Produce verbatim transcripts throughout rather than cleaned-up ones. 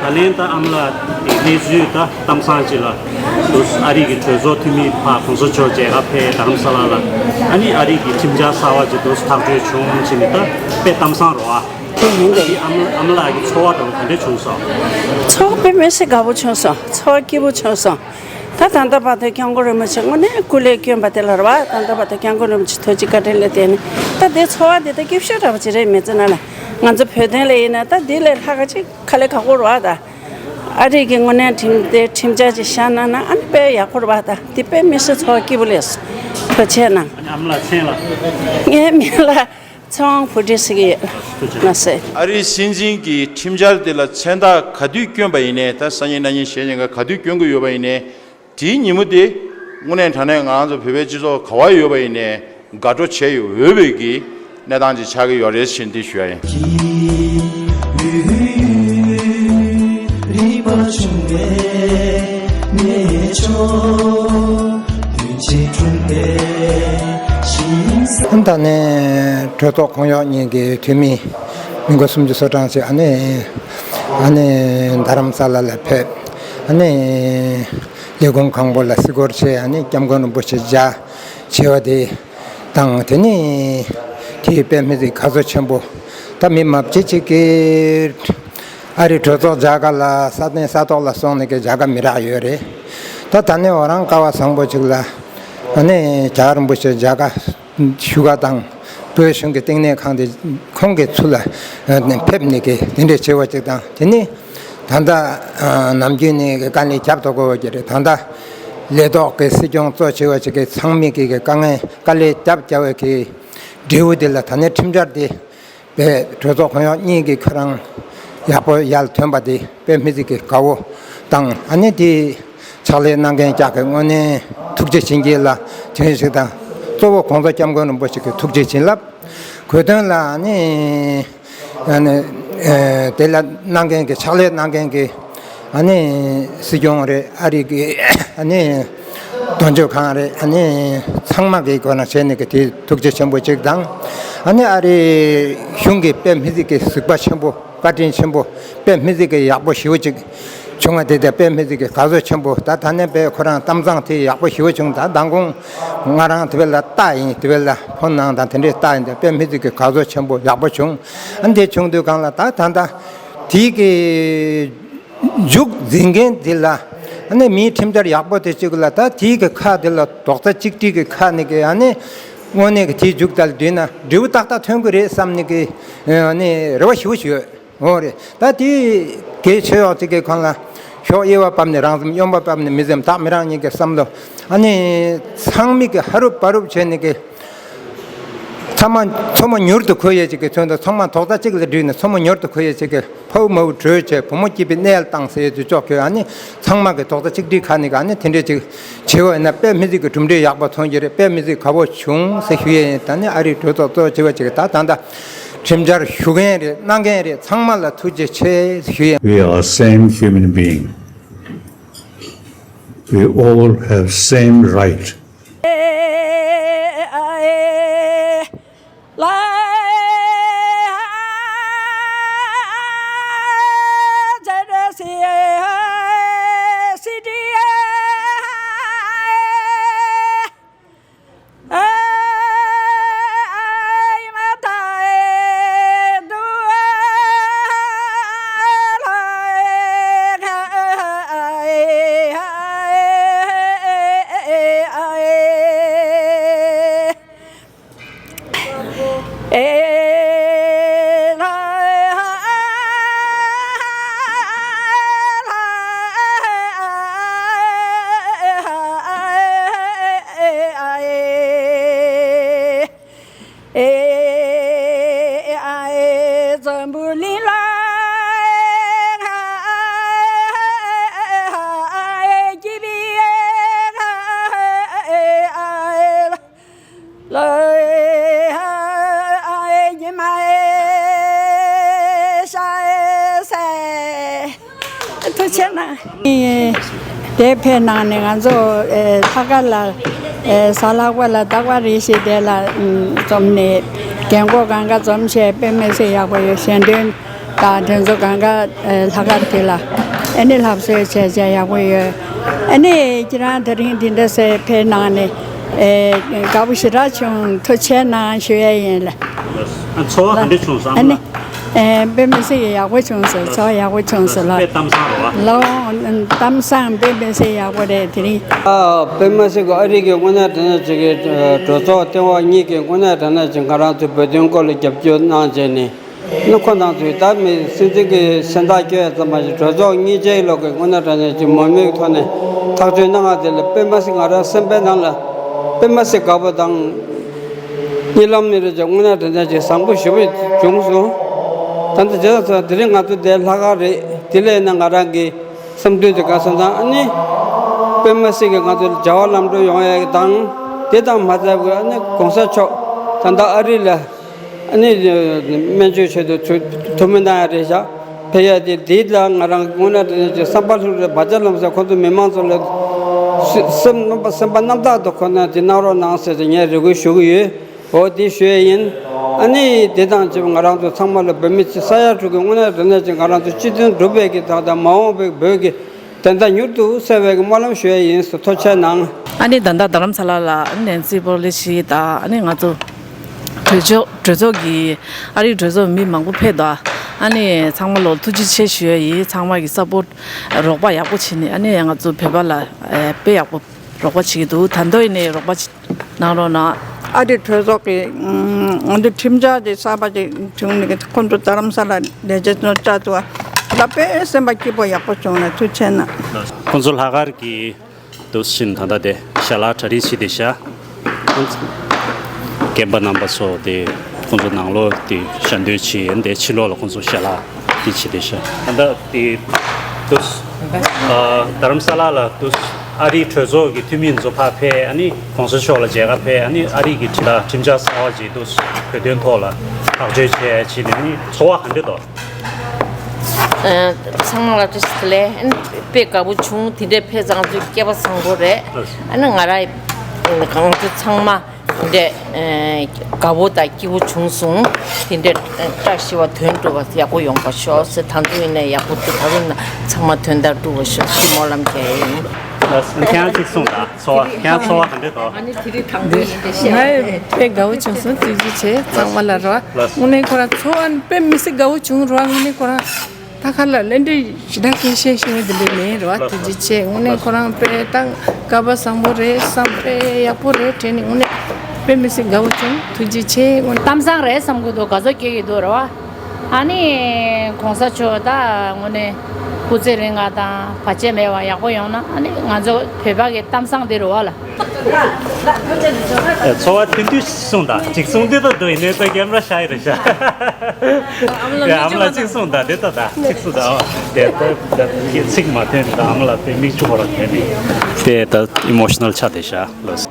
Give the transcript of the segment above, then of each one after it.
ད་ལན་ད་ཨ་མ་ལགས་ཀྱི་གནས་ཚུལ་ད་གཏམ་བཟང་ཅིག་ལ་འདུག་ཨ་རི་གི་གྲོས་ཚོགས་འཐུས་མི་ཕར་གོང་ས་མཆོག་མཇལ་ཁ་ཕེབས་རྡ་རམ་ས་ལ་ལ། ཨ་ནི་ཨ་རི་གི་ཁྲིམས་འཆར་གསར་བ་ཅིག་འདུག་ཐག་གཅོད་བྱུང་ཟེར་ནས་ད་དཔེ་གཏམ་བཟང་རེད་བ། དེ་ཡིན་ཏེ། ཨ་མ་ཨ་མ་ལགས་ཀྱི་ཚོར་བ་འདྲ་བོ་ག་འདྲ་བྱུང་སོང་། ཚོར་བ་དཔེ་མི་སྲིད་དགའ་པོ་བྱུང་སོང་། ཚོར་བ་སྐྱིད་པོ་བྱུང་སོང་། ད་ད་ལྟ་བར་དུ་སྐྱབས་མགོན་རིན་པོ་ཆེ་དངོས་གནས་སྐུ་ལས་བསྐྱོན་པ་དེ་ལ་རེད་བ། ད་ལྟ་བར་དུ་སྐྱབས་མགོན་རིན་པོ་ཆེ་ཐུགས་རྗེ་བཀའ་དྲིན་ལ་བརྟེན་ནས་ད་དེ་ཚོར་བ་དེ་ད་སྐྱིད་ཤོས་འདྲ་བོ་ཅིག་རེད། མི་ཚེ་ནང་ལ་ང་ཚོ་བོད་དོན་ལ་ཡིན་ན་ད་དེ་ལས་ལྷག་ག་ཅིག་དཀའ་ལས་ཁག་པོ་རེད་བ། ད་ཨ་རི་གི་དངོས་གནས་ཁྲིམས་དེ་ཁྲིམས་འཆར་ཅིག་བཞག་གནང་ན་ཨ་ནི་དཔེ་ཡག་པོ་རེད་བ། ད་དེ་དཔེ་མི་སྲིད་ཚོར་བ་སྐྱིད་པོ་སླེབས་སོང་། ཐུགས་རྗེ་གནང་། ཨ་མ་ལགས་མཚན་ལ། ངའི་མིང་ལ་ཚེ་དབང་བུ་ཁྲིད་ཟེར་གྱི་ཡོད། ལགས་སེ། ཨ་རིའི་སྲིད་འཛིན་གྱི་ཁྲིམས་འཆར་དེ་ལ་མཚན་རྟགས་ག་དུས་བསྐྱོན་པ་ཡིན་ནའི། ད་སང་ཉིན་གནངས་ཉིན་གཞེས་ཉིན་ག་ག་དུས་བསྐྱོན་གྱི་ཡོད་པ་ཡིན་ནའི། དེའི་ཉིན་མོ་དེ་དངོས་གནས་དྲང་གནས་ང་རང་ཚོ་བོད་པའི་སྤྱི་ཚོགས་ག་བ་ཡོད་པ་ཡིན་ནའི་དགའ་སྤྲོ་བྱེད་འོས་པའི་གི་གནས་སྟངས་ཅིག་ཆགས་ཀྱི་ཡོད་རེད་ཟེར་འདི་ཞུ་ཡ་ཡིན། ད་ནས་གྲོས་ཚོགས་གོང་འོག་གཉིས་ཀྱི་འཐུས་མི་མི་འགོ་སུམ་ཅུ་སོ་གྲངས་ཤིག་ཨ་ནི་ཨ་ནི་རྡ་རམ་ས་ལ་ལ་ཕེབས། ཨ་ནི་ལས་ཁུངས་ཁང་པ་ལ་བརྩི་བཀུར་བྱས། ཨ་ནི་སྐྱབས་མགོན་རིན་པོ་ཆེ་མཇལ་བྱས་པ་དེ་དང་། དེ་ནི་དེའི་དཔེ་མི་སྲིད་དགའ་ཚོར་ཆེན་པོ། ད་མི་མང་པོ་ཅིག་གིས་ཨ་རི་གྲོས་ཚོགས་མཇལ་ཁ་ལ་ས་སྟེང་ས་ཐོག་ལ་སོང་ནས་ཀྱི་མཇལ་ཁ་མི་རག་ཡོད་རེད། ད་ད་ནི་འོ་རང་སྐལ་བ་བཟང་པོ་ཅིག་ལ་ཨ་ནི་རྒྱལ་བ་རིན་པོ་ཆེ་མཇལ་ཁ་ཞུ་ག་དང་། བོད་གཞུང་གི་བསྟི་གནས་ཁང་དེ་ཁོང་གི་ཚུར་ལ་ཕེབས་ནས་ཀྱི་དེ་འདྲས་བྱས་པ་ཅིག་དང་། དེ་ནི་ད་ལྟ་ནམ་རྒྱུན་ནས་ཀྱི་དཀའ་ལས་རྒྱབ་ཐུབ་དགོས་པ་ཅིག་རེད། ད་ལྟ་ལས་ཐོག་གི་སྲིད་སྐྱོང་གཙོ་བྱས་པ་ཅིག་གི་ཚང་མས་ཀྱི་དཀའ་ངལ་དཀའ་ལས་རྒྱབ་བྱ་བའི་གི་འབྲས་བུ་དེ་ལ་ད་ནི་ཁྲིམས་འཆར་དེ་བས་གྲོས་ཚོགས་གོང་འོག་གཉིས་ཀྱི་ཁོ་རང་ཡག་པོ་ཡར་ཐོན་པ་དེ་དཔེ་མི་སྲིད་ཀྱི་དགའ་བོ་དང་། ཨ་ནི་དེ་ཕྱག་ལས་གནང་མཁན་ཀྱག་གི་དངོས་གནས་ཐུགས་རྗེ་ཆེ་ལ་དྲན་ཞིག་དང་། གཙོ་བོ་གོང་ས་སྐྱབས་མགོན་རིན་པོ་ཆེ་གི་ཐུགས་རྗེ་བྱིན་རླབས། གོ་དོན་ལ་ཨ་ནི་ཨ་ནི་ཨེ་དེ་ལ་གནང་མཁན་གྱི་ཕྱག་ལས་གནང་མཁན་གྱི་ཨ་ནི་སྲིད་སྐྱོང་རེད། ཨ་རི་གི་ཨ་ནི་དོན་གཅོད་ཁང་རེད། ཨ་ནི་ཚང་མ་གི་སྒོ་ནས་བྱས་ནས་ཀྱི་དེ་ཐུགས་རྗེ་ཆེན་པོ་གཅིག་དང་། ཨ་ནི་ཨ་རི་གཞུང་གི་དཔེ་མི་སྲིད་ཀྱི་གཟིགས་པ་ཆེན་པོ། བཀའ་དྲིན་ཆེན་པོ། དཔེ་མི་སྲིད་ཀྱི་ཡག་པོ་ཞེ་པོ་ཅིག་བྱུང་བ་དེ། དེ་དཔེ་མི་སྲིད་ཀྱི་དགའ་ཚོར་ཆེན་པོ། ད་ད་ནས་དཔེ་ཁོ་རང་གཏམ་བཟང་དེ་ཡག་པོ་ཞེ་པོ་བྱུང་། ད་མདང་དགོང་ང་རང་དེ་བས་ལ་ལྟ་ཡིན། དེ་བས་ལ་ཕོན་ནང་དང་དེ་འདྲས་ལྟ་ཡིན། ད་དཔེ་མི་སྲིད་ཀྱི་དགའ་ཚོར་ཆེན་པོ་ཡག་པོ་བྱུང་། ཨ་འདི་བྱུང་དུས་གང་ལ་ད་ད་ད་དེའི་གི་མཇུག་འཛིན་མཁན་དེ་ལ་ཨ་ནི་མིའི་ཁྲིམས་འཆར་ཡག་པོ་དེ་གཅིག་ལ་ད་དེའི་གི་ཁ་དེ་ལ་རྡོག་རྩ་གཅིག་སྒྲིལ་གྱི་ཁ་ནས་ཀྱི་ཨ་ནི་དངོས་གནས་ཀྱི་དེའི་མཇུག་དེ་ལ་བསྡུས་ན་འབྲས་བུ་ཏག་ཏག་ཐོན་གི་རེད་བསམ་ནས་ཀྱི་ཨ་ནི་རེ་བ་ཞེ་པོ་ཞིག་ཡོད། འོ་རེད། ད་དེ་གལ་ཆེ་ཡོག་ཅིག་གི་ཁོང་ལ་ཤོག་གཡས་པ་བབས་ནས་རང་སེམས། གཡོན་པ་བབས་ནས་མི་སེམས། བདག་མི་རང་ཉིད་ཀྱི་བསམ་བློ། ཨ་ནི་ཚང་མིག་གི་ཧ་རུབ་བ་རུབ་བྱས་ནས་ཀྱི་ཚང་མ་མཚོ་མོ་མྱུར་དུ་ཁོལ་ཡས་ཅིག་གི་ཚུལ་དུ་ཚང་མ་རྡོག་རྩ་གཅིག་ལ་བསྒྲིལ་ནས་མཚོ་མོ་མྱུར་དུ་ཁོལ་ཡས་ཅིག་གི་ཕ་བུ་མ་བུ་གྲོས་བྱས། བུ་མོ་སྐྱིད་པའི་གནས་ལ་བཏང་ཟེར་ཡས་དུ་ཅོག་གི་ཨ་ནི་ཚང་མ་གི་རྡོག་རྩ་གཅིག་སྒྲིལ་ཁ་ནས་ཀྱི་ཨ་ནི་དེ་འདྲས་ཅིག་བྱེད་འོས་ན། དཔེ་མི་སྲིད་ཀྱི་གྲུབ་འབྲས་ཡག་པོ་ཐོན་གྱི་རེད། དཔེ་མི་སྲིད་དགའ་བོ་བྱུང་ཟེར་ཞུ་ཡས་ཡིན། ད་ནི་ཨ་རིའི་གྲོས་ཚོགས་གཙོ་བྱས་པ་ཅིག་ད་ད་ད་ཁྲིམས་འཆར་ཞུ་མཁན་རེད། གནང་མཁན་རེད། ཚང་མ་ལ་ཐུགས་རྗེ་ཆེ་ཞུ་ཡས། We are same human being. We all have same right. ཐུགས་རྗེ་གནང་། དེ་ཕེབས་གནང་ནས་ང་ཚོ་ཨེ་ལྷག་དཀར་ལ་ཨེ་གཟའ་ལྷག་པ་ལ་རྟག་པར་རེ་ཞིག་དེ་ལ་འཛོམས་ནས་རྒན་གོག་གང་ག་འཛོམས་བྱས། དཔེ་མི་སྲིད་ཡག་པོ་ཡོད། ཞལ་འདོན་ད་ ཨ། དེ་ཚོ་གང་ག་ཨེ་ལྷག་དཀར་དེ་ལ་ཨ་ནི་ལྷ་གསོལ་བྱས་བྱས་ཡག་པོ་ཡོད། ཨ་ནི་ཁྱེད་རང་དེ་རིང་འདི་འདྲ་སེ་ཕེབས་གནང་ནས་ཨེ་དགའ་པོ་ཞེ་དྲག་བྱུང་། ཐུགས་རྗེ་ཆེ་གནང་ཞུ་ཡས་ཡིན་ལ། ཨ། ཚོར་བ་ག་འདྲ་བྱུང་སོང་། ཨ་ནི་ཨེ་དཔེ་མི་སྲིད་ཀྱི་ཡག་པོ་བྱུང་སོང་། ཚོར་བ་ཡག་པོ་བྱུང་སོང་ལ། དཔེ་གཏམ་བཟང་རེད་བ། ལོ། གཏམ་བཟང་དཔེ་མི་སྲིད་ཡག་པོ་རེད་དེ་རིང་། ཨ། དཔེ་མི་སྲིད་ཀྱི་ཨ་རི་གི་དངོས་གནས་དྲང་གནས་ཅིག་གི་གྲོས་ཚོགས་ལྟེ་བ་གཉིས་ཀྱི་དངོས་གནས་དྲང་གནས་ཅིག་ང་རང་ཚོའི་བོད་དོན་སྐོར་ལ་རྒྱབ་སྐྱོར་གནང་བྱས་ནས། ནི་ཁོ་རང་ཚོས་ད་མི་སྲིད་འཛིན་གྱི་སེམས་ཐག་སྐྱོ་ཡ་ཙམ་མ་ཞིག་གྲོས་ཚོགས་གཉིས་ཆའི་ལོག་གི་དངོས་གནས་དྲང་གནས་ཀྱི་མོས་མོས་ཐོག་ནས་ཐག་གཅོད་གནང་བ་དེ་ལ་དཔེ་མི་སྲིད་ང་རང་སེམས་པའི་ནང་ལ་དཔེ་མི་སྲིད་དགའ་པོ་དང་། གཉིད་ལམ་མི་རེ་ཅིག་དངོས་གནས་དྲང་གནས་ཀྱི་བཟང་པོ་ཞེ་པོ་བྱུང་སོང་། ད་ལྟ་བྱས་ཙང་དེ་རིང་ང་ཚོ་འདིར་ལྷག་དཀར་རེད། དེ་ལས་ན་ང་རང་གི་བསམ་འདུན་དེ་ག་ས་དང་ཨ་ནི་དཔེ་མི་སྲིད་ཀྱི་ང་ཚོ་བྱ་བ་ལམ་འགྲོ་ཡོང་ཡ་དང་། དེ་དང་མ་ཚད་པའི་ཨ་ནི་གོང་ས་མཆོག་ད་ལྟ་ཨ་རི་ལ། ཨ་ནི་སྨན་བཅོས་ཆེད་དུ་ཐུ་ཐུགས་སྨོན་གནང་ཡ་རེད་ཤག་ཕེབས་ཡ་དེ་དེའི་ལ་ང་རང་དངོས་གནས་དྲང་གནས་ཀྱི་བསམ་པ་ལྷུག་རེད། བར་ཆད་ལམ་སེང་ཁོང་ཚོ་མི་མང་ཚོ་ལ་སེམས་སེམས་སེམས་པ་རྣམ་དག་ཏུ་ཁོ་ན་དེ་གནང་རོགས་གནང་ཟེར་ཏེ་ངས་རེ་སྐུལ་ཞུ་གི་ཡོད། འོ་དེ་ཞུ་ཡ་ཡིན། ཨ་ནི་དེ་དང་བཅས་པ་ང་རང་ཚོ་ཚང་མ་ལ་བོད་མི་ཚེ་ས་ཡ་དྲུག་གི་དངོས་གནས་དྲང་གནས་ཀྱི་ང་རང་ཚོ་སྤྱི་དོན་སྒྲུབ་པའི་གི་ད་ལྟ་མ་འོངས་པའི་བོད་ཀྱི་བདེན་མཐའ་མྱུར་དུ་གསལ་བའི་སྨོན་ལམ་ཞུ་ཡ་ཡིན་ཟེར་ཐུགས་རྗེ་གནང་། ཨ་ནི་ད་ལྟ་རྡ་རམ་ས་ལ་ལ་ནེན་སི་པོ་ལི་སི་དང་ཨ་ནི་ང་ཚོ་གྲོས་ཚོགས་གྲོས་ཚོགས་ཀྱི་ཨ་རིའི་གྲོས་ཚོགས་མི་མང་པོ་ཕེབས་འདུག་ཨ་ནི་ཚང་མ་ལོ་ཐུགས་རྗེ་ཆེ་ཞུ་ཡ་ཡིན། ཚང་མ་གི་སཔོར་ཊི་རོགས་པ་ཡག་པོ་བྱས་ནས་ཨ་ནི་ང་ཚོ་བོད་པ་ལ་དཔེ་ཡག་པོ་རོགས་པ་བྱེད་ཀྱི་འདུག་ད་དུང་ཡིན་ནའི་རོགས་པ་གནང་རོགས་གནང་། ཨ་རིའི་གྲོས་ཚོགས་ཀྱི་ང་ཚོ་ཁྲིམས་འཆར་དེ་གསར་པ་ཅིག་བྱུང་ནས་ཁོང་ཚོ་རྡ་རམ་ས་ལ་ལས་བྱེད་ཚོ་བཅར་ཐུབ་པ་ལ་དཔེ་སེམས་པ་སྐྱིད་པོ་ཡག་པོ་བྱུང་ལ་ཐུགས་རྗེ་གནང་། ཁོང་ཚོ་ལྷག་དཀར་གྱི་འདུག་ཕྱིན་ད་ལྟ་དེ་ཞལ་ལག་གྲ་སྒྲིག་བྱས་ཏེ་བཞག་རྒན་པ་རྣམ་པ་ཚོ་དེ་ཁོང་ཚོ་ནང་ལོགས་དེ་ཞལ་འདོན་བྱས། དེ་ཕྱི་ལོགས་ལ་ཁོང་ཚོ་ཞལ་ལག་དེ་བྱས་ཏེ་བཞག་ད་ལྟ་དེ་འདུག་ཨ། རྡ་རམ་ས་ལ་ལ་འདུག་ཨ་རིའི་གྲོས་ཚོགས་ཀྱི་འཐུས་མི་ཚོ་ཕར་ཕེབས། ཨ་ནི་གོང་ས་མཆོག་ལ་མཇལ་ཁ་ཕེབས། ཨ་ནི་ཨ་རི་གི་ཁྲིམས་ལ་ཁྲིམས་འཆར་གསར་བ་ཅིག་འདུག་བོད་དོན་ཐོག་ལ་ཐག་གཅོད་བྱས་བྱས་ནས། ཨ་ནི་ཚོར་བ་ག་འདྲ་འདུག་ཨ། ཚང་མ་ལ་བཀྲ་ཤིས་བདེ་ལེགས། ཨ་ནི་དཔེ་དགའ་པོ་བྱུང་། དེ་འདྲའི་ཕེབས་ཙང་ཚོ་སྐལ་པ་བཟང་པོ་རེད། ཨ་ནི་ང་རང་གང་ཚོ་ཚང་མ་དེ་འདྲའི་དགའ་པོ་དང་སྐྱིད་པོ་བྱུང་སོང་། དེ་འདྲའི་བཀྲ་ཤིས་པ་དོན་འགྲུབ་པ་ཡག་པོ་ཡོང་བ་ཤོག་ཟེར། ད་དུང་ཡིན་ན་ཡག་པོ་འདུག་ད་དུང་ན་ཚང་མ་དོན་དག་འགྲུབ་པ་ཤོག་ཟེར་སྨོན་ལམ་རྒྱག་ཡ་ཡིན། ལགས་སོ། ཁྱེད་རང་གཅིག་གསུངས་དང་། ཚོར་བ། ཁྱེད་རང་ཚོར་བ་ག་འདྲ་འདུག་ང་ཡི་དཔེ་དགའ་བོ་བྱུང་སོང་། ཐུགས་རྗེ་ཆེ། ཚང་མ་ལ་རོ། ལགས་སོ། དངོས་གནས་ཁོ་རང་ཚོར་བ་དཔེ་མི་སྲིད་དགའ་བོ་བྱུང་རོ། དངོས་གནས་ཁོ་རང་ད་ག་ལ་ལན་འདྲི་ཞེ་དྲག་སྐད་བཤད་ཤེས་ངེས་དེ་འདྲ་མེད་རོ། ཐུགས་རྗེ་ཆེ། དངོས་གནས་ཁོ་རང་དཔེ་ད་སྐལ་པ་བཟང་པོ་རེད། བསམ་དཔེ་ཡག་པོ་རེད་དྲན་ནས་དངོས་གནས་དཔེ་མི་སྲིད་དགའ་བོ་བྱུང་། ཐུགས་རྗེ་ཆེ། དངོས་གནས་གཏམ་བཟང་རེད་བསམ་གི་འདུག་དགའ་ཚོར་སྐྱེ་གི་འདུག་རོ། ཨ་ནི་གོང་ས་མཆོག་ད་དངོས་གནས་སྐུ་ཚེ་རིང་བ་དང་བར་ཆད་མེད་པ་ཡག་པོ་ཡོང་ན། ཨ་ནི་ང་ཚོ་བོད་པ་གི་གཏམ་བཟང་དེ་རེད་བ་ལ། ཨེ། ཚོར་བ་ཐུང་ཐུང་གསུངས་དང་། གཅིག་གསུངས་དུས་ད་དུ་ཡིན་ནའི་ད་ཀེམ་ར་ཤར་ཡི་རེད་ཤག་ཨ་མ་ལགས་གཅིག་གསུངས་དང་། དེ་ད་ད་གཅིག་གསུངས་དང་། ཨ། དེ་ད་ད་ཚིག་མ་ཐོན་ད་ཨ་མ་ལགས་དཔེ་མིག་ཆུ་ཁོ་ར་ཐོན་ནས་དེ་ད་ཨི་མོ་ཤི་ནལ་ཆགས་བསྡད་ཤག་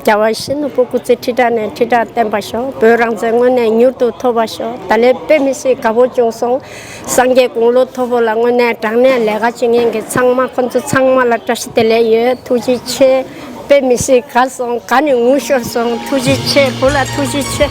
རྒྱལ་བ་ཡིད་བཞིན་ནོར་བུ་སྐུ་ཚེ་ཁྲི་ཕྲག་ནས་ཁྲི་ཕྲག་བརྟན་པར་ཤོག་བོད་རང་བཙན་དངོས་གནས་མྱུར་དུ་ཐོབ་པར་ཤོག་ད་ལན་དཔེ་མི་སྲིད་དགའ་པོ་བྱུང་སོང་། སངས་རྒྱས་དགུང་ལོ་མཐོ་པོ་ལ་དངོས་གནས་དྲང་གནས་ལས་ཀ་བྱེད་མཁན་གྱི་ཚང་མ་ཁོང་ཚོ་ཚང་མ་ལ་བཀྲ་ཤིས་བདེ་ལེགས་ཡོད། ཐུགས་རྗེ་ཆེ། དཔེ་མི་སྲིད་དགའ་སོང་། དགའ་ནས་ངུ་ཤོར་སོང་། ཐུགས་རྗེ་ཆེ། བུ་ལ་ཐུགས་རྗེ་ཆེ།